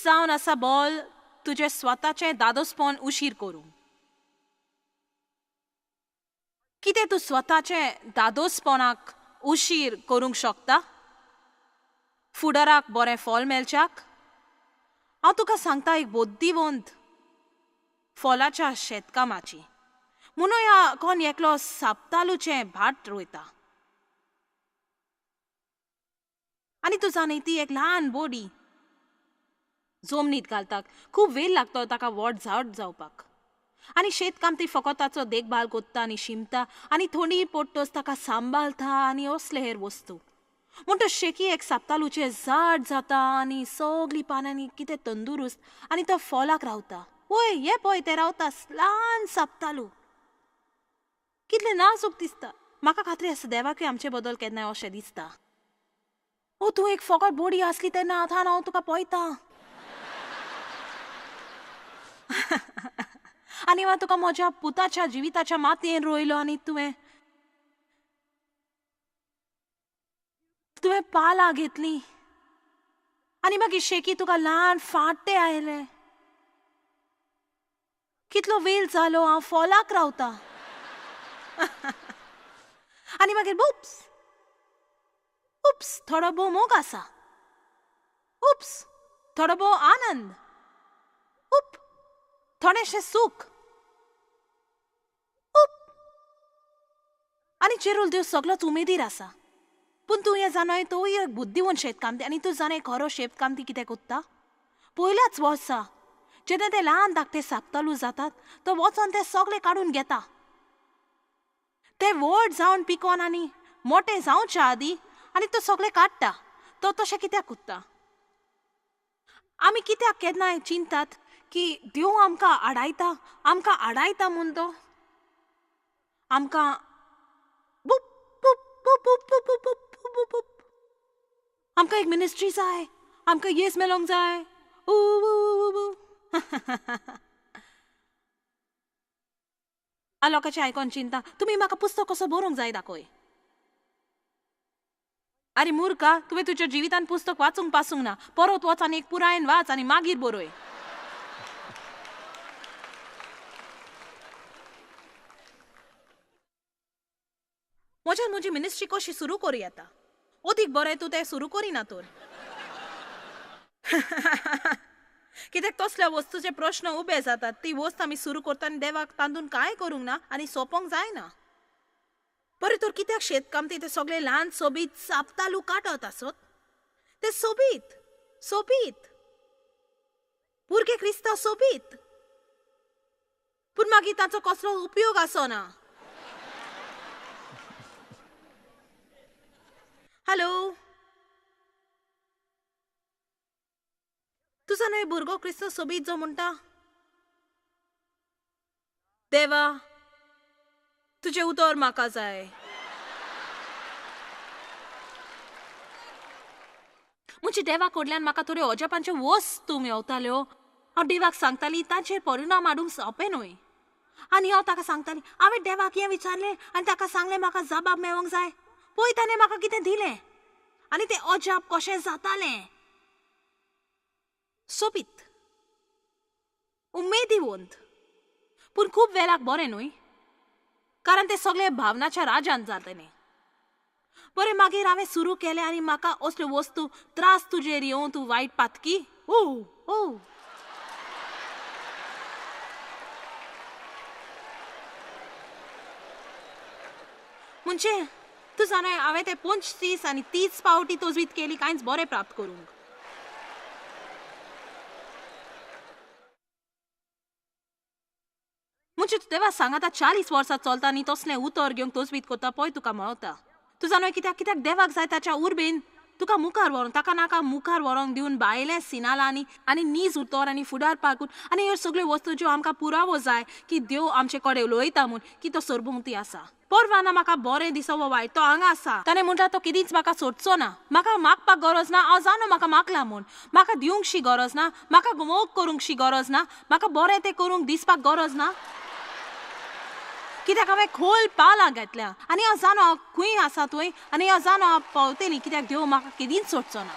तीच जावन आसा बॉल तुजें स्वताचें दादोसपण उशीर करूंक. कितें तूं स्वताचें दादोसपणाक उशीर करूंक शकता? फुडाराक बरें फल मेळच्याक? हांव तुका सांगता एक बुद्धिवंत फलाच्या शेतकामाची. म्हणून ह्या कोण एकलो साप्तालूचें भाट रोयता आनी तूं जाणा ती एक ल्हान बोडी जमनीत घालता. खूब वेळ लागता ताका व्हड झाड जावपाक. आनी शेतकामती फकत ताचो देखभाल करता आनी शिंपता आनी थोडी पडटच ताका सांबाळता आनी असले हेर वस्तू. म्हणटच शेकी एक साप्तालूचें झाड जाता आनी सगळीं पानांनी कितें तंदुरुस्त आनी तो फॉलाक रावता. वय हे पळय तें रावता ल्हान साप्तालू, कितलें नाजूक दिसता. म्हाका खात्री आसा देवाकूय आमचे बदल केन्नाय अशें दिसता. ओ तूं एक फकत बोडी आसली तेन्ना आतां हांव तुका पळयता आनी हांवें तुका म्हज्या पुताच्या जिविताच्या मातयेन रोयलो आनी तुवें तुवें पालां घेतली आनी मागीर शेकी तुका ल्हान फांटे आयले. कितलो वेळ जालो हांव फॉलाक रावता आनी मागीर उप्स उप्स थोडो भोव मोग आसा, उप्स थोडो भोव आनंद, उप थोडेशें सूख, उप आनी चेरूल देव सगळोच उमेदीर आसा. पूण तूं हें जाणय तूंय एक बुद्धिवंत शेतकामती आनी तूं जाणय खरो शेतकामती कितें कोत्ता. पयल्याच वर्सा जेन्ना ते ल्हान धाकटे साप्तालू जातात तो वचोन ते सगळे काडून घेता. ते व्हड जावन पिकोन आनी मोटे जावच्या आदी आनी तो सगळे काडटा. तो तशें कित्याक कोत्ता? आमी कित्याक केन्नाय चिंतात की देव आमकां आडायता, आमकां आडायता म्हूण तो आमकां बुप बुप बुप बुप बुप बुप बुप आमकां एक मिनिस्ट्री जाय, आमकां येस मेळोंक जाय. ऊ लोकांचें आयकोन चिंता तुमी म्हाका पुस्तक कसो बरोवंक जाय दाखय. आरे मुर्खा, तुवें तुज्या जिवितान पुस्तक वाचूंक पासूंक ना. परत वच आनी एक पुरायेन वाच आनी मागीर बरय. म्हज्यान म्हजी मिनिस्ट्री कशी सुरू करूं येता? अदीक बरें तूं तें सुरू करिना तर. कित्याक तसल्या वस्तूचे प्रश्न उबे जातात. ती वस्त आमी सुरू करता आनी देवाक तातूंत कांय करूंक ना आनी सोंपोंक जायना. बरें तर कित्याक शेतकामती ते सगळे ल्हान सोबीत साप्तालू काडत आसत? ते सोबीत सोबीत भुरगे क्रिस्तांव सोबीत, पूण मागीर ताचो कसलो उपयोग आसना. हॅलो, तुजो न्हय भुरगो क्रिस्तांव सोबीत जो म्हणटा देवा तुजें उतर म्हाका जाय. म्हणजे देवा कडल्यान म्हाका थोड्यो अजापांच्यो वस्तू मेवताल्यो. हांव देवाक सांगताली तांचेर परिणाम हाडूंक सोंपें न्हय. आनी हांव ताका सांगताली हांवें देवाक हें विचारलें आनी ताका सांगलें म्हाका जबाब मेळोंक जाय. पळय ताणें म्हाका कितें दिलें आनी तें अजाप कशें जातालें. सोबीत, उमेदीवंत, पूण खूब वेळाक बरें न्हय, कारण ते सगळे भावनाच्या राजान जातले. बरें मागीर हांवें सुरू केलें आनी म्हाका असल्यो वस्तू त्रास तुजेर येवन तूं वायट पातकी. ओ ओ म्हणजे तूं जाणा हांवें ते 25 आनी 30 फावटी तजवीज केली कांयच बरें प्राप्त करूंक. म्हणजे तूं देवा सांगाता 40 वर्सां चलता आनी तसलें उतर घेवंक तजवीज करता पळय तुका मेळता. तूं जाणा कित्याक? कित्याक देवाक जाय ताच्या उर्बेन तुका मुखार व्हरोंक, ताका नाका मुखार व्हरोंक दिवन भायलें सिनाला आनी आनी नीज उतर आनी फुडार पाकून आनी ह्यो सगळ्यो वस्तू ज्यो आमकां पुरावो जाय की देव आमचे कडेन उलयता म्हूण की तो सरभोंवती आसा. परवा ना म्हाका बरें दिसो वो वायट, तो हांगा आसा. ताणें म्हणटा तो केदींच म्हाका सोडचो ना. म्हाका मागपाक गरज ना, हांव जाणो म्हाका मागला म्हूण. म्हाका दिवंकशी गरज ना, म्हाका मोग करूंकशी गरज ना, म्हाका बरें तें करूंक दिसपाक गरज ना, कित्याक हांवें खोल पालां घेतल्या आनी हांव जाणो हांव खंय आसा थंय आनी हांव जाणो हांव पावतली, कित्याक देव म्हाका केदींच सोडचो ना.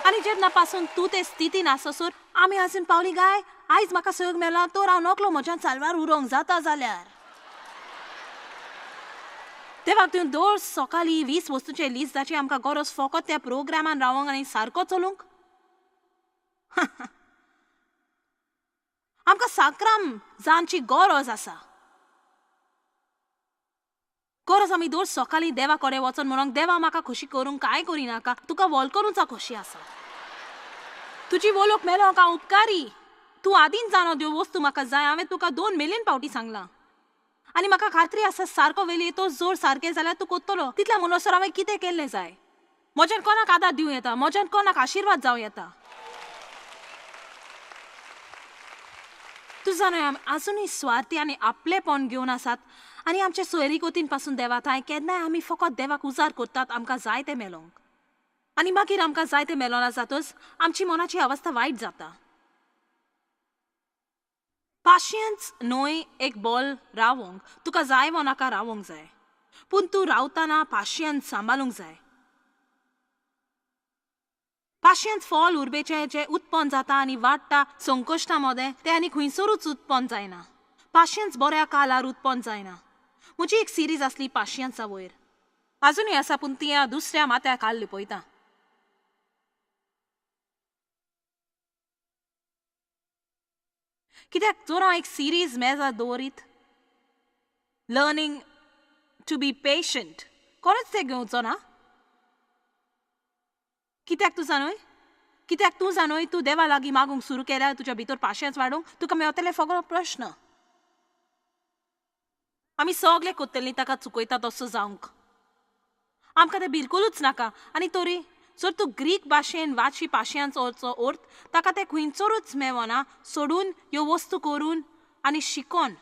आनी जेन्ना पासून तूं ते स्थितीन आसोसर आमी आजून पावली गाय. आयज म्हाका सहयोग मेळ्ळा तर हांव नकलो म्हज्यान सालवार उरोंक जाता जाल्यार. देवाक तुवें दर सकाळीं 20 वस्तूंचें लिस्ट जाची आमकां गरज फकत त्या प्रोग्रामान रावोंक आनी सारको चलूंक. आमकां साक्राम जांची गरज आसा. गरज आमी दर सकाळीं देवा कडेन वचोन म्हणूंक देवा म्हाका खोशी करूंक कांय करिनाका, तुका वळखूच खोशी आसा. तुजी वळख मेळोंक हांव उपकारी. तूं आदींच जाणो त्यो वस्तू म्हाका जाय. हांवें तुका 2 मिलियन पावटी सांगलां आनी म्हाका खात्री आसा सारको वेली तो जोर सारकें जाल्यार तूं कोत्तलो. तितल्या म्हणसर हांवें कितें केल्लें जाय. म्हज्यान कोणाक आदार दिवं येता, म्हज्यान कोणाक आशिर्वाद जावं येता. तूं जाणा आमी आजुनूय स्वार्थी आनी आपलेपण घेवन आसात आनी आमचे सोयरी गोतीन पासून देवा थांय केन्नाय आमी फकत देवाक उजार करतात आमकां जाय तें मेळोंक. आनी मागीर आमकां जाय तें मेळना जातच आमची मनाची अवस्था वायट जाता. पाशियेंस न्हय एक बॉल रावोंक, तुका जाय वो नाका रावोंक जाय, पूण तूं रावतना पाशियेंस सांबाळूंक जाय. पाशियेंस फॉल उर्बेचें जें उत्पन्न जाता आनी वाडटा संकश्टा मदें तें आनी खंयसरूच उत्पन्न जायना. पाशियेंस बऱ्या कालार उत्पन्न जायना. म्हजी एक सिरीज आसली पाशियेंसा वयर, आजुनूय आसा, पूण ती हांव दुसऱ्या माथ्या खाल लिपयता. कित्याक जर हांव एक सिरीज मेजार दवरीत लर्नींग टू बी पेशंट, कोणूच तें घेवचो ना. कित्याक तूं जाणूय, कित्याक तूं जाणूय तूं देवा लागीं मागूंक सुरू केल्यार तुज्या भितर पाशियेंस वाडूंक तुका मेवतले फकत प्रश्न. आमी सगळे कोत्तली ताका चुकयता तसो जावंक, आमकां तें बिलकुलूच नाका. आनी तरी जर तूं ग्रीक भाशेन वाची पाशियेंसचो अर्थ ताका तें खंयसरूच मेवना सोडून ह्यो वस्तू करून आनी शिकोन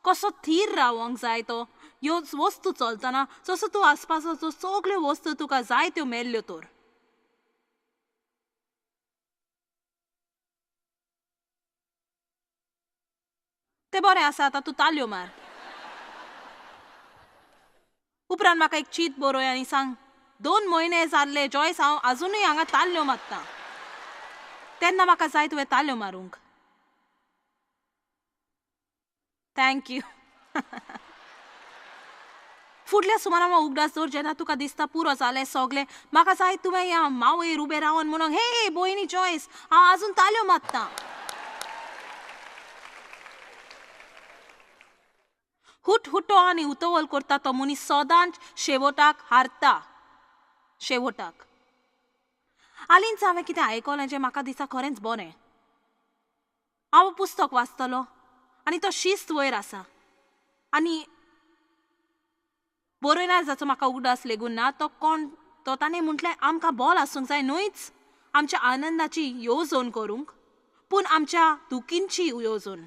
कसो थीर रावोंक जाय तो ह्यो वस्तू चलतना जसो तूं आसपासाचो सगळ्यो वस्तू तुका जाय त्यो मेल्ल्यो तर. तें बरें आसा, आतां तूं तालयो मार. उपरांत म्हाका एक चीत बरोय आनी सांग 2 म्हयने जाल्ले जॉयस हांव आजुनूय हांगा ताल्ल्यो मारता, तेन्ना म्हाका जाय तुवें ताल्यो मारूंक. Thank you. फुडल्या सुमारा हांव उगडास दवर जेन्ना तुका दिसता पुरो जालें सगलें, म्हाका जाय तुवें ह्या मावयर उबें रावन म्हणूंक हे भयणी जॉयस हांव आजून ताल्यो मारता. हुटहुटो आनी उतवल करता तो मनीस सदांच शेवटाक हारता. शेवटाक हालींच हांवें कितें आयकलें जें म्हाका दिसता खरेंच बरें. हांव पुस्तक वाचतलो आनी तो शिस्त वयर आसा आनी बरयना जाचो म्हाका उगडास लेगून ना तो कोण तो. ताणें म्हटलें आमकां बॉल आसूंक जाय न्हयच आमच्या आनंदाची येवजण करूंक, पूण आमच्या दुखींची येवजण.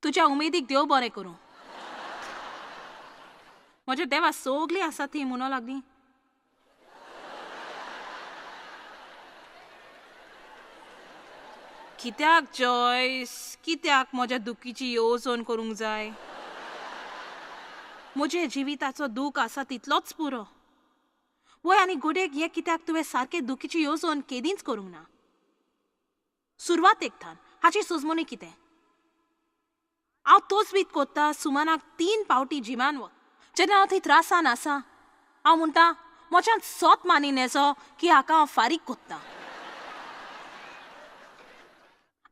तुज्या उमेदीक देव बरें करूं. म्हज्या देवा सगळीं आसा ती म्हणूंक लागली. कित्याक जॉयस, कित्याक म्हज्या दुखीची येवजण करूंक जाय? म्हज्या जिविताचो दूख आसा तितलोच पुरो. वय आनी घडयेक हें कित्याक तुवें सारकें दुखीची येवजण केदींच करूंक ना. सुरवातेक थान हाची सुजमणी कितें? हांव तोच कोत्ता सुमानाक 3 पावटी जिमान वत. जेन्ना हांव थंय त्रासान आसा हांव म्हणटा म्हज्यान सोत मानी नेजो की हाका हांव फारीक कोत्ता.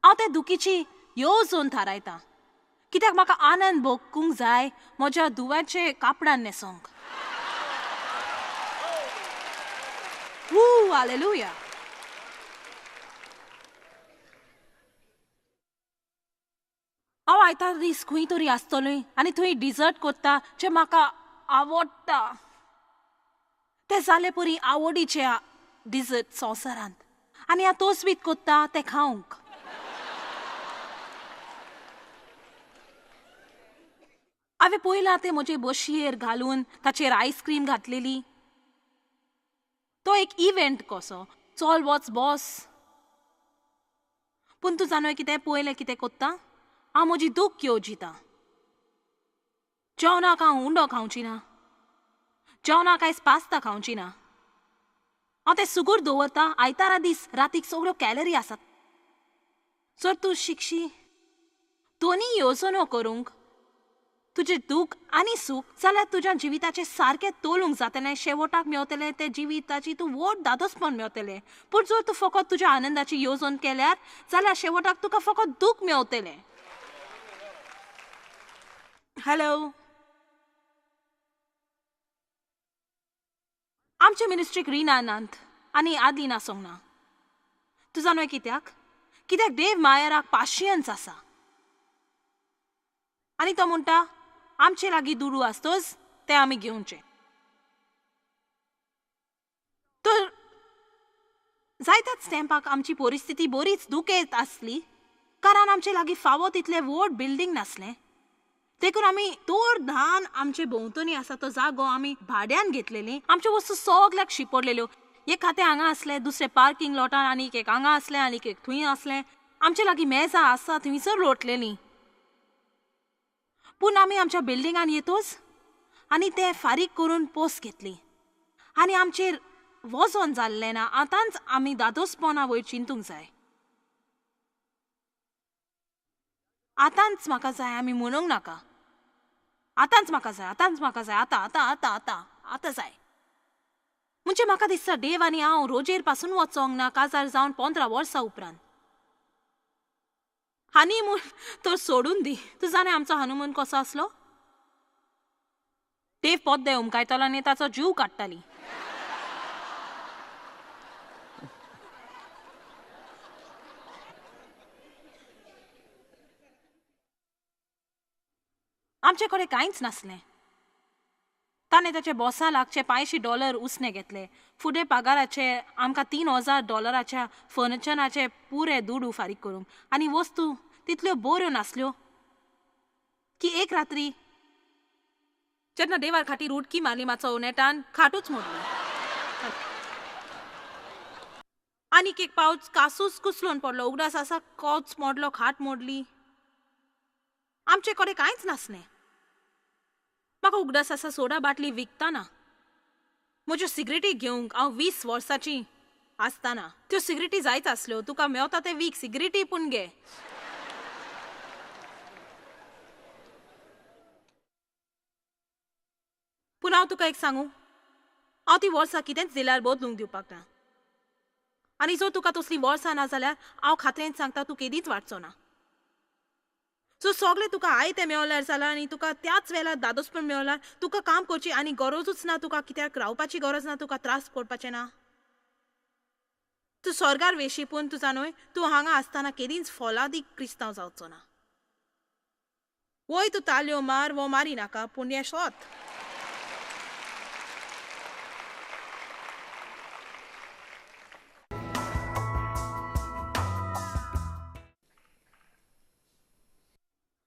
हांव ते दुखीची येवजण थारायता कित्याक म्हाका आनंद भोगूंक जाय म्हज्या दुव्याचे कापडान न्हेसोंक. वू हालेलुया. हांव आयतार दीस खंय तरी आसतलोय आनी थंय डिजर्ट कोत्ता जें म्हाका आवडटा तें जाले परी आवडीचें डिजर्ट संवसारांत, आनी हांव तोच कोत्ता तें खावंक. हांवें पळयलां तें म्हजे बशयेर घालून ताचेर आयस्क्रीम घातलेली. तो एक इव्हेंट कसो, चल वच बॉस. पूण तूं जाणूय कितें पळयलें कितें कोत्ता? हांव म्हजी दूख येवजिता. जेवणाक हांव उंडो खावची ना, जेवणाक आयज पास्ता खावची ना. हांव तें सुगूर दवरता. आयतारा दीस रातीक सगळ्यो कॅलरी आसात. जर तूं शिकशी दोनी येवजण्यो करूंक, तुजें दूख आनी सूख, जाल्यार तुज्या जिविताचें सारकें तोलूंक जातलें. शेवटाक मेवतलें तें जिविताची तूं व्हड दादोसपण मेवतलें. पूण जर तूं फकत तुज्या आनंदाची येवजण केल्यार जाल्यार शेवटाक तुका फकत दूख मेवतलें. हॅलो, आमचे मिनिस्ट्रीक रिना नात आनी आदली नासोंक ना. तूं जाणा कित्याक? कित्याक देव मायराक पाशियन्स आसा आनी तो म्हणटा आमचे लागीं दुडू आसतोच ते आमी घेवचे. तर जायत्याच तेंपाक आमची परिस्थिती बरीच दुखेत आसली, कारण आमचे लागीं फावो तितलें व्हड बिल्डींग नासलें. देखून आमी तोर धान आमचे भोंवतणी आसा तो जागो आमी भाड्यान घेतलेली. आमच्यो वस्तू सगल्याक शिपडलेल्यो. एक खातें हांगा आसलें, दुसरें पार्किंग लॉटान, आनीक एक हांगा आसलें, आनीक एक थंय आसलें. आमचे लागीं मेजां आसा थंयसर लोटलेलीं. पूण आमी आमच्या बिल्डिंगान येतोच आनी तें फारीक करून पोस घेतली आनी आमचेर वजन जाल्लें ना. आतांच आमी दादोसपणा वयर चिंतूंक जाय. आतांच म्हाका जाय आमी म्हणूंक नाका. आतांच म्हाका जाय, आतांच म्हाका जाय, आतां आतां आतां आतां आतां जाय. म्हणजे म्हाका दिसता देव आनी हांव रोजेर पासून वचोंक ना काजार जावन 15 वर्सां उपरांत. हनीमून तर सोडून दी. तूं जाणा आमचो हनुमून कसो आसलो? देव पोद्दे उमकायतलो आनी ताचो जीव काडटाली. आमचे कडेन कांयच नासलें. ताणें ताचे बॉसा लागचे $500 उसणे घेतले. फुडें पगाराचे आमकां $3,000 फर्निचराचे पुरे दुडू फारीक करूंक. आनी वस्तू तितल्यो बऱ्यो नासल्यो की एक रात्री जेन्ना देवार खाटीर उडकी मारली मातसो नेटान खाटूच मोडली आनीक एक पावस कासूच कुसलोन पडलो. उगडास आसा कोच मोडलो, खाट मोडली. आमचे कडेन कांयच नासलें. म्हाका उगडास आसा सोडा बाटली विकतना म्हज्यो सिगरेटी घेवंक हांव 20 वर्सांची आसतना त्यो सिगरेटी जायच आसल्यो. तुका मेवता ते वीक, सिगरेटी पूण घे. पूण हांव तुका एक सांगू, हांव ती वर्सां कितेंच दिल्यार बदलूंक दिवपाक ना. आनी जर तुका तसली वर्सां ना जाल्यार हांव खात्रेन सांगता तूं केदीच वाडचो ना. सो सगळें तुका आयतें मेवल्यार जाल्यार आनी तुका त्याच वेळार दादोसपण मेवल्यार तुका काम करची आनी गरजूच ना. तुका कित्याक रावपाची गरज ना, तुका त्रास पडपाचें ना. तूं स्वर्गार वेशी पूण तुजा न्हय तूं हांगा आसतना केदींच फोलादीक क्रिस्तांव जावचो ना. वय तूं तालयो मार वो मारी नाका, पूण हें सोत.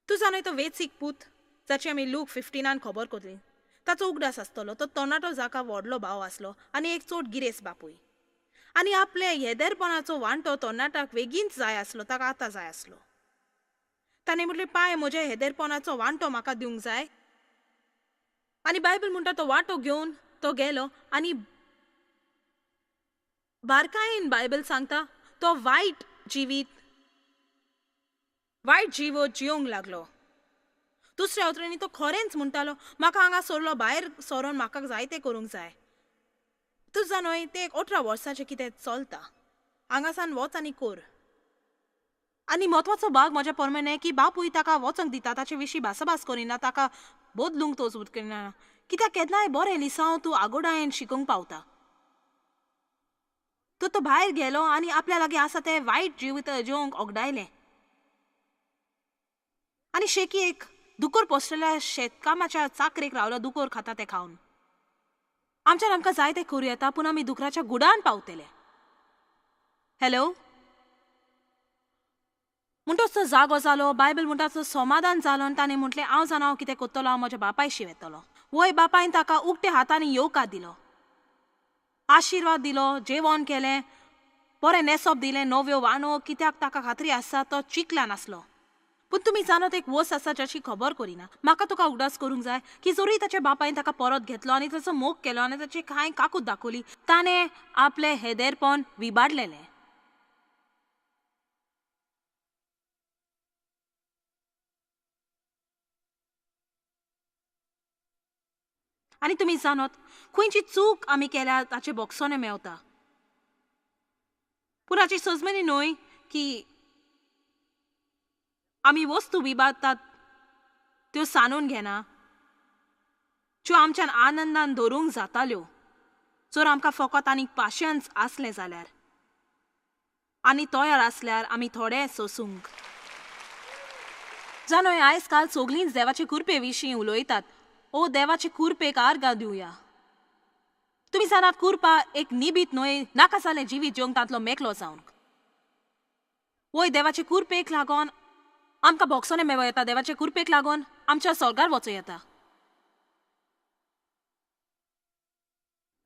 तूं जाणा तो वेचीक पूत जाची आमी लूक 15 खबर कोतली, ताचो उगडास आसतलो. तो तरणाटो जाका व्हडलो भाव आसलो आनी एक चड गिरेस्त बापूय, आनी आपले येदेरपणाचो वांटो तरणाट्याक वेगींच जाय आसलो, ताका आतां जाय आसलो. ताणें म्हटलें, पाय म्हज्या हेदेरपणाचो वांटो म्हाका दिवंक जाय. आनी बायबल म्हणटा तो वांटो घेवन तो गेलो आनी बारकायेन बायबल सांगता तो वायट जिवीत वायट जिवो जिवंक लागलो. दुसऱ्या उतरांनी तो खरेंच म्हणटालो म्हाका हांगा सोरलो भायर सरोन म्हाका जाय तें करूंक जाय. तूं जाणा तें एक 18 वर्सांचें कितें चलता, हांगासान वच आनी कोर. आनी म्हत्वाचो भाग म्हज्या परमाणे की बापूय ताका वचोंक दिता, ताचे विशीं भासाभास करिना, ताका बदलूंक तोच करिना. कित्याक केन्नाय बरें लिसांव तूं आगोडायेन शिकूंक पावता. तर तो भायर गेलो आनी आपल्या लागीं आसा तें वायट जिवीत जिवंक ओगडायलें. आनी शेकी एक दुकोर पोसलेल्या शेतकामाच्या चाकरेक रावलो, दुकोर खाता तें खावन. आमच्यान आमकां जाय तें करूं येता, पूण आमी दुकराच्या गुडान पावतले. हॅलो, म्हणटोच तो जागो जालो. बायबल म्हणटा तो समाधान जालो आनी ताणें म्हटलें हांव जाणा हांव कितें करतलो, हांव म्हज्या बापायशी वेतलो. वय बापायन ताका उक्त्या हातांनी येवकार दिलो, आशिर्वाद दिलो, जेवण केलें, बरें न्हेसप दिलें, नव्यो वाणो, कित्याक ताका खात्री आसा तो चिकला नासलो. पूण तुमी जाणत एक वस आसा जाची खबर करिना. म्हाका तुका उगडास करूंक जाय की जरूय ताच्या बापायन ताका परत घेतलो आनी ताचो मोग केलो आनी ताची कांय काकूत दाखयली, ताणें आपलें हेदेरपण विबाडलेलें. आनी तुमी जाणत खंयची चूक आमी केल्या ताचे बोगसोने मेवता. पूण हाची सजमनी न्हय की आमी वस्तू विभागतात त्यो सांडून घेना ज्यो आमच्यान आनंदान धरूंक जाताल्यो, जर आमकां फकत आनीक पाशयेंस आसलें जाल्यार आनी तयार आसल्यार आमी थोडें सोसूंक. जाणो आयज काल सगळींच देवाचे कृपे विशीं उलयतात. ओ देवाचे कृपेक आर्गां दिवया. तुमी जाणात कृपा एक निबीत न्हय नाका जालें जिवीत जेवंक तांतलो मेकलो जावंक. वय देवाचे कृपेक लागून आमकां बोगसोने मेळो येता, देवाचे कृपेक लागून आमच्या स्वर्गार वचूं येता.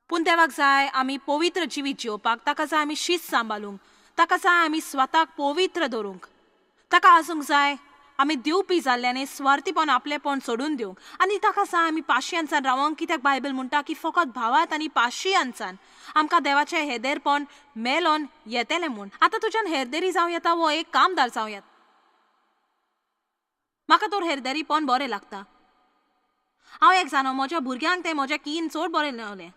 पूण देवाक जाय आमी पवित्र जिवीत जेवपाक, ताका जाय आमी शीत सांबाळूंक, ताका जाय आमी स्वताक पवित्र दवरूंक, ताका आसूंक जाय आमी दिवपी जाल्ल्यान स्वार्थीपण आपलेपण सोडून दिवंक, आनी ताका जाय आमी पाशियेंसान रावंक. कित्याक बायबल म्हणटा की फकत भावात आनी पाशियेंसान आमकां देवाचें हेदेरपण मेलोन येतलें म्हूण. आतां तुज्यान हेरदेरी जावं येता वो एक कामदार जावं येता. म्हाका तर हेरदेरीपण बरें लागता. हांव एक जाणो म्हज्या भुरग्यांक तें म्हज्या कीन चड बरें मेवलें.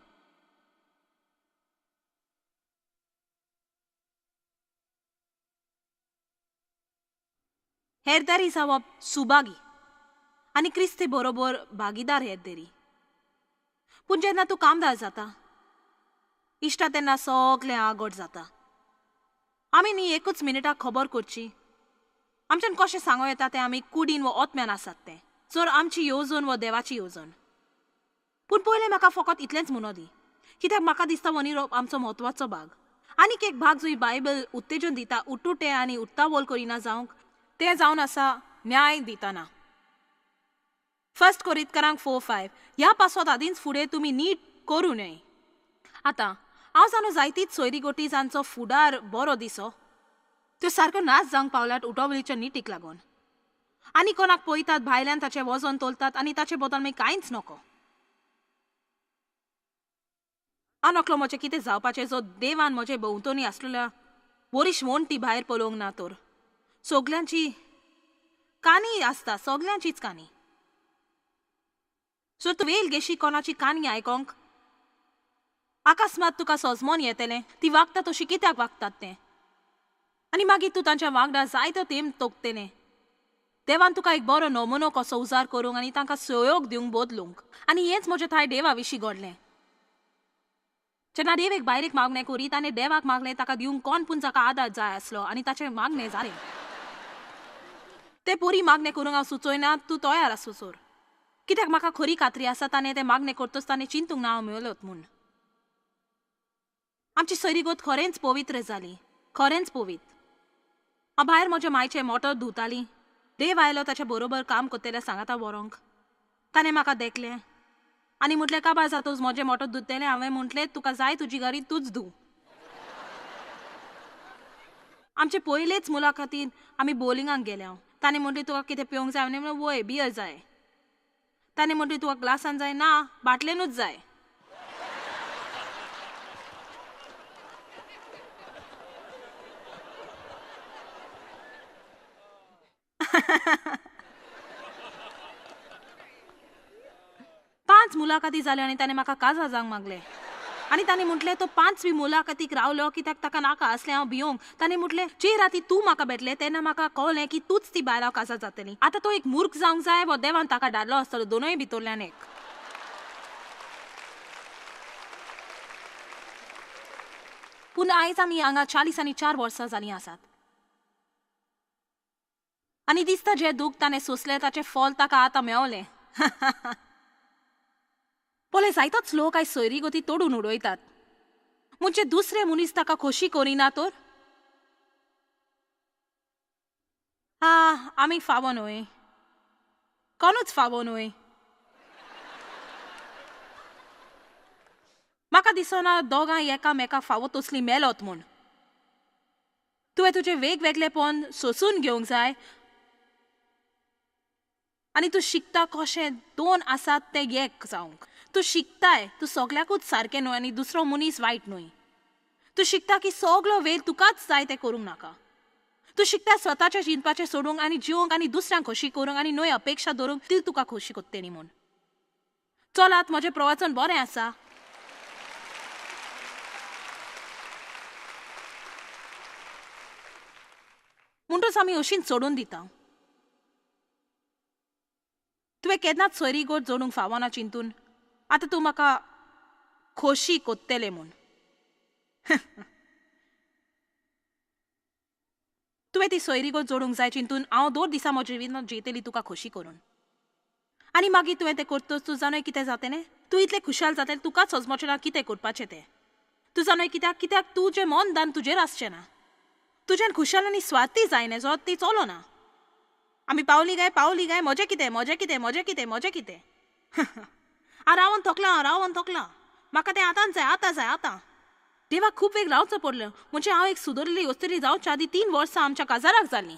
हेरदारी जावप सुभागी आनी क्रिस्ती बरोबर भागीदार हेरदेरी. पूण जेन्ना तूं कामदार जाता इश्टा तेन्ना सगळें आगोट जाता. आमी न्ही एकूच मिनटाक खबर करची. आमच्यान कशें सांगूं येता तें आमी कुडीन वो ओतम्यान आसात तें, जर आमची येवजण वो देवाची येवजण. पूण पयलें म्हाका फकत इतलेंच म्हणो दी, कित्याक म्हाका दिसता हो निरोप आमचो म्हत्वाचो भाग. आनीक एक भाग जो बायबल उत्तेजन दिता उट्टुटें आनी उत्तावल करिना जावंक, तें जावन आसा न्याय दितना. 1 कोरिंथकारांक 4:5 ह्या पासत आदींच फुडें तुमी नीट करूं न्हय. आतां हांव जाणो जायतीच सोयरीगोटी जांचो फुडार बरो दिसो त्यो सारको नाच जावंक पावल्यात उटवलीच्या निटीक लागून. आनी कोणाक पळयतात भायल्यान ताचें वजन तोलतात आनी ताचे बदल मागीर कांयच नको. आनकलो म्हजें कितें जावपाचें जो देवान म्हजे भोंवतणी आसलेल्या वरीश वणटी भायर पळोवंक ना तर सगल्यांची काणी आसता, सगल्यांचीच काणी. सो तूं वेल घेशी कोणाची काणी आयकोंक, अकस्मात तुका सजमोन येतलें ती वागता तशी कित्याक वागतात तें, आनी मागीर तूं तांच्या वांगडा जायतो तेम तोखतलें. देवान तुका एक बरो नमुनो कसो उजार करूंक आनी तांकां सहयोग दिवंक बदलूंक. आनी हेंच म्हज्या थाय देवा विशीं घडलें. जेन्ना देव एक बायलेक मागणें करी ताणें देवाक मागलें ताका दिवंक कोण पूण जाका आदार जाय आसलो आनी ताचें मागणें जालें. तें पोरी मागणें करूंक हांव सुचयना, तूं तयार आसूं सोर, कित्याक म्हाका खरी खात्री आसा ताणें तें मागणें करतच ताणें चिंतूंक ना हांव मेळत म्हूण. आमची सैरीगत खरेंच पवित्र जाली, खरेंच पवित्र. हांव भायर म्हज्या मायचें मोटर धुताली. देव आयलो ताच्या बरोबर काम करतल्या सांगाता व्हरोंक. ताणें म्हाका देखलें आनी म्हटलें काबार जातोच म्हजें मोटर धुतलें. हांवें म्हटलें तुका जाय तुजी गाडी तूंच धूव. आमचे पयलेच मुलाखतीन आमी बोलिंगाक गेले. हांव ताणें म्हटलें तुका कितें पिवंक जाय? हांवें म्हणलें वय बियर जाय. ताणें म्हटलें तुका ग्लासान जाय? ना, बाटलेनूच जाय. पांच मुलाखती जाल्यो आनी ताणें म्हाका काजार जावंक मागलें. आनी ताणें म्हटलें तो 5वी मुलाखतीक रावलो कित्याक ताका नाका आसलें हांव भियोंक. ताणें म्हटलें जे राती तूं म्हाका भेटलें तेन्ना म्हाका कळ्ळें की तूंच ती बायल हांव काजार जातली. आतां तो एक मूर्ख जावंक जाय वो देवान ताका धाडलो आसतलो, दोनूय भितरल्यान एक. पूण आयज आमी हांगा 44 वर्सां जालीं आसात आनी दिसता जें दूख ताणें सोंसलें ताचें फल ताका आतां मेवलें. पळय जायतोच लोक आयज सोयरीगती तोडून उडयतात म्हणजे दुसरे मनीस ताका खोशी करिना तर. आ आमी फावो न्हय, कोणूच फावो न्हय. म्हाका दिसना दोगांय एकामेका फावो तसली मेलोत म्हूण. तुवें तुजें वेगवेगळेपण सोंसून घेवंक जाय आनी तूं शिकता कशें दोन आसात ते एक जावंक. तूं शिकताय तूं सगल्याकूच सारकें न्हय आनी दुसरो मनीस वायट न्हय. तूं शिकता की सगलो वेळ तुकाच जाय तें करूंक नाका. तूं शिकता स्वताच्या चिंतपाचें सोडूंक आनी जिवंक आनी दुसऱ्यांक खोशी करूंक आनी न्हय अपेक्षा धरूंक ती तुका खोशी कोत्तली म्हूण. चलात, म्हजें प्रवचन बरें आसा. म्हणटच आमी अशींच सोडून दिता. तुवें केन्नाच सोयरीगोट जोडूंक फावना चिंतून आतां तूं म्हाका खोशी कोत्तलें म्हूण. तुवें ती सोयरीगोट जोडूंक जाय चिंतून हांव 2 दिसां म्हज्या जिवितांत जियेतली तुका खोशी करून. आनी मागीर तुवें तें करतच तूं जाणय कितें जातलें? तूं इतलें खुशाल जातलें तुकाच सजमचें ना कितें करपाचें तें. तूं जाणय कित्याक? कित्याक तुजें मन दान तुजेर आसचें ना. तुज्यान खुशाल आनी स्वार्थी जायना जो ती चलोना. आमी पावली काय पावली काय, म्हजें कितें म्हजें कितें म्हजें कितें म्हजें कितें. हांव रावन थकलां, हांव रावन थकलां, म्हाका तें आतांच जाय, आतां जाय, आतां. देवाक खूब वेळ रावचो पडलो. म्हणजे हांव एक सुदरली वस्तरी जावच्या आदीं 3 वर्सां आमच्या काजाराक जालीं.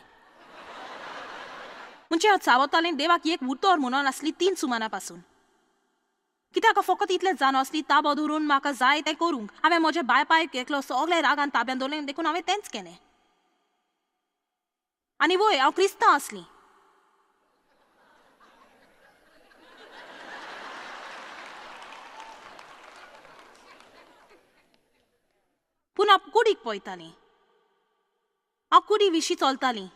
म्हणजे हांव चावतालें देवाक एक उतर म्हणून आसली 3 सुमाना पासून. कित्याक फकत इतलें जाण आसली ताबो धरून म्हाका जाय तें करूंक. हांवें म्हज्या बायपायक एकलो सगळे रागान ताब्यान दवरलें, देखून हांवें तेंच केलें. आनी वय हांव क्रिस्तांव आसली. पूण हांव कुडीक पळयतालीं, हांव कुडी विशीं चलतालीं.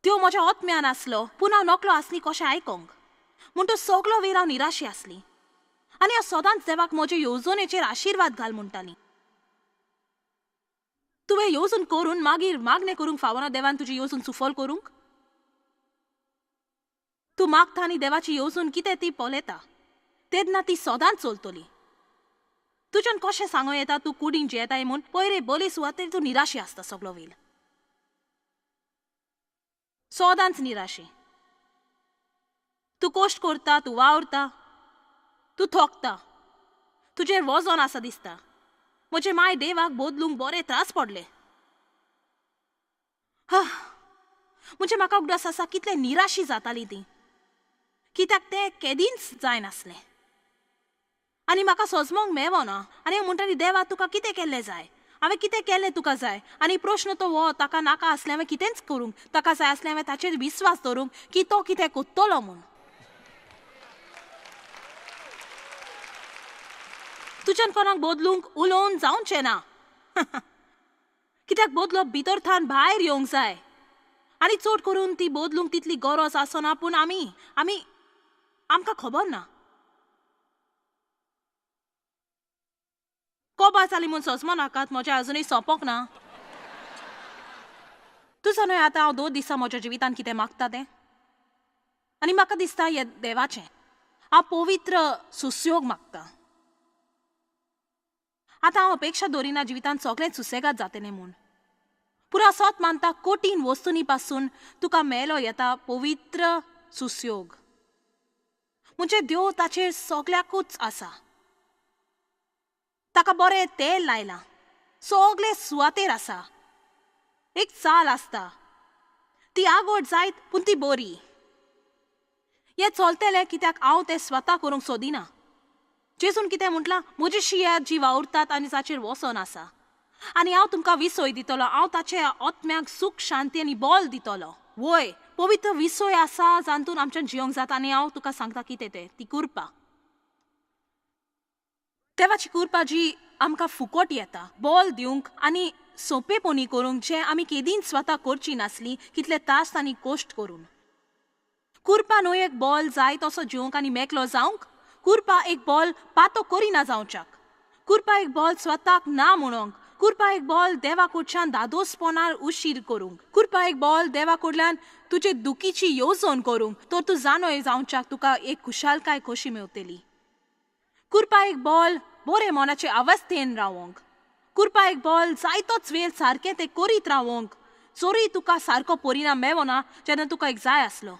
त्यो म्हज्या आत्म्यान आसलो, पूण हांव नकलो आसली कशें आयकोंक. म्हूण तो सगलो वेळ हांव निराशी आसली आनी हांव सदांच देवाक म्हजे येवजणेचेर आशिर्वाद घाल म्हणटाली. तुवें येवजण करून मागीर मागणें करूंक फावना देवान तुजी येवजण सुफल करूंक. तूं मागता आनी देवाची येवजण कितें ती पळयता तेन्ना ती सदांच चलतली. तुज्यान कशें सांगूं येता तूं कुडीन जियेताय म्हूण? पयरे बरे सुवातेर तूं निराशी आसता सगलो वेळ, सदांच निराशी. तूं कश्ट करता, तूं वावरता, तूं थोकता, तुजेर वजन आसा दिसता. म्हजे माय देवाक बदलूंक बरे त्रास पडले. म्हणजे म्हाका उगडास आसा कितले निराशी जाताली ती, कित्याक तें केदींच जायनासलें आनी म्हाका सजमोंक मेवना. आनी हांव म्हणटाली, देवा तुका कितें केल्लें जाय? हांवें कितें केल्लें तुका जाय? आनी प्रश्न तो हो ताका नाका आसलें हांवें कितेंच करूंक, ताका जाय आसलें हांवें ताचेर विस्वास दवरूंक की तो कितें कोत्तलो म्हूण. तुज्यान कोणाक बदलूंक उलोवन जावचें ना. कित्याक बदलप भितर थान भायर येवंक जाय. आनी चड करून ती बदलूंक तितली गरज आसना, पूण आमी आमी आमकां खबर ना. कोबा जाली म्हूण सजमो नाकात, म्हजें अजुनूय सोंपोंक ना. तूं जाणय आतां हांव 2 दिसां म्हज्या जिवितांत कितें मागता तें. आनी म्हाका दिसता हें देवाचें. हांव पवित्र सुस्योग मागता. आतां हांव अपेक्षा दवरिना जिवितांत सगळें सुसेगाद जातलें म्हूण. पुरा सत मानता कठीण वस्तूंनी पासून तुका मेलो येता पवित्र सुस्योग. म्हणजे देव ताचेर सगल्याकूच आसा. ताका बरें तेल लायलां, सगळे सुवातेर आसा. एक चाल आसता, ती आगोट जायत पूण ती बरी. हें चलतलें कित्याक हांव तें स्वता करूंक सोदिना. जेजून कितें म्हटलां, म्हजी शियात जी वावुरतात आनी जाचेर वचोन आसा, आनी हांव तुमकां विसय दितलो. हांव ताचे आत्म्याक सूख शांती आनी बल दितलो. वय पवित्र विसय आसा जातून आमच्यान जिवंक जाता. आनी हांव तुका सांगता कितें तें, ती कृपा, देवाची कृपा जी आमकां फुकट येता बल दिवंक आनी सोंपेपणी करूंक, जें आमी केदींच स्वता करची नासली कितले तास आनी कश्ट करून. कृपा न्हय एक बल जाय तसो जिवंक आनी मेकलो जावंक. कृपा एक बल पातो करिना जावच्याक. कृपा एक बल स्वताक ना म्हणोंक. कृपा एक बल देवा कडच्यान दादोसपणार उशीर करूंक. कृपा एक बल देवा कडल्यान तुजे दुखीची येवजण करूंक, तर तूं जाणोय जावच्याक तुका एक खुशालकाय खोशी मेवतली. कृपा एक बल बरे मनाचे अवस्थेन रावोंक. कृपा एक बल जायतोच वेळ सारकें तें करीत रावोंक, जरूय तुका सारको परिणाम मेवना जेन्ना तुका एक जाय आसलो.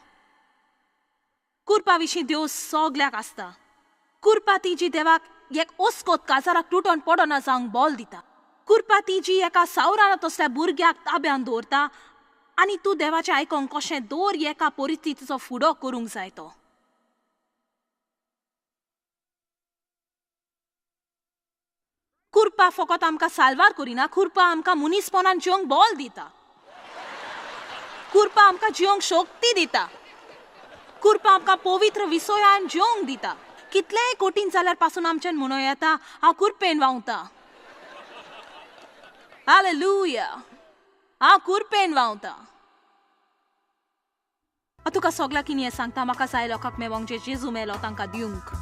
कृपा विशीं देव सगल्याक आसता. कृपा ती जी देवाक एक ओस्कोत काजाराक तुटोन पडना जावंक बल दिता. कृपा ती जी एका सावरान तसल्या भुरग्याक ताब्यान दवरता आनी तूं देवाचें आयकोंक कशें दर एका परिस्थितीचो फुडो करूंक जाय तो. कुरपा फकत आमकां साल्वार करिना, कुरपा आमकां मनीसपणान जिवंक बोल दिता, कुरपा आमकां जिवंक शक्ती दिता, कुरपा आमकां पवित्र विसयान जिवंक दिता. कितलेय कठीण जाल्यार पासून आमच्यान म्हणूं येता हांव कुरपेन व्हांवता. हालेलुया, हांव कुरपेन व्हांवता. तुका सगळ्या कितें सांगता, म्हाका जाय लोकांक मेवोंक जे जेजू मेलो तांकां दिवंक.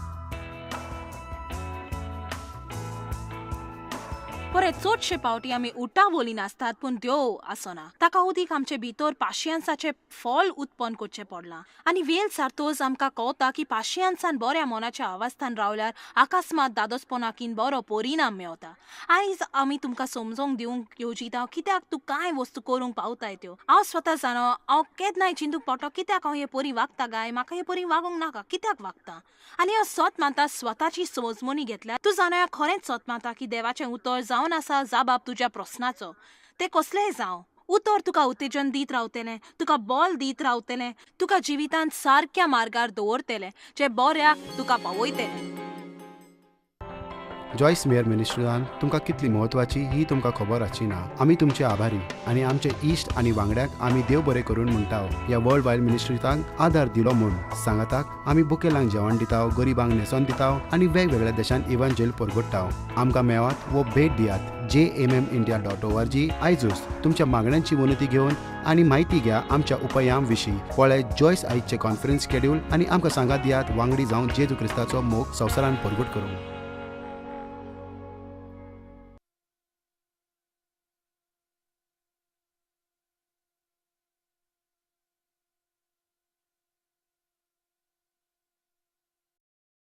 बरें, चडशे पावटी आमी उठावली नासतात, पूण देव आसना. ताका उदीक आमचे भितर पाशियेंसाचें फळ उत्पन्न करचें पडलां. आनी वेल सारतोच आमकां कळटा की पाशियेंसान बऱ्या मनाच्या अवस्थान रावल्यार अकस्मात दादोसपणाकीन बरो परिणाम मेवता. आयज आमी तुमकां समजोंक दिवंक येवजिता कित्याक तूं कांय वस्तू करूंक पावताय त्यो. हांव स्वता जाणो, हांव केन्नाय चिंतूंक पडटा कित्याक हांव हे परी वागता गाय, म्हाका हे परी वागूंक नाका, कित्याक वागता. आनी हांव सत मानता स्वताची समजमणी घेतल्यार तूं जाणा खरेंच सत मानता की देवाचें उतर जावन आसा जाबाब तुज्या प्रस्नाचो. ते कसलेय जावं, उतर तुका उत्तेजन दीत रावतलें, तुका बल दीत रावतलें, तुका जिवितांत सारक्या मार्गार दवरतलें, जे बऱ्याक तुका पावयतलें. जॉयस मेयर मिनिस्ट्रीन तुमकां कितली म्हत्वाची ही तुमकां खबर आसची ना. आमी तुमचे आभारी आनी आमचे इश्ट आनी वांगड्याक आमी देव बरें करून म्हणटा ह्या वर्ल्ड वायड मिनिस्ट्रींत आदार दिलो म्हूण. सांगाताक आमी बुकेलांक जेवण दिता, गरिबांक न्हेसोन दिता आनी वेगवेगळ्या देशांत इव्हांजेल परगट्टा. आमकां मेळात वो भेट दियात jmmindia.org. आयजूच तुमच्या मागण्यांची विनंती घेवन आनी म्हायती घ्या आमच्या उपायां विशीं. पळय जॉयस आयजचें कॉन्फरन्स शेड्यूल आनी आमकां सांगात दियात वांगडी जावन जेजू क्रिस्ताचो मोग संवसारान परगट करूंक.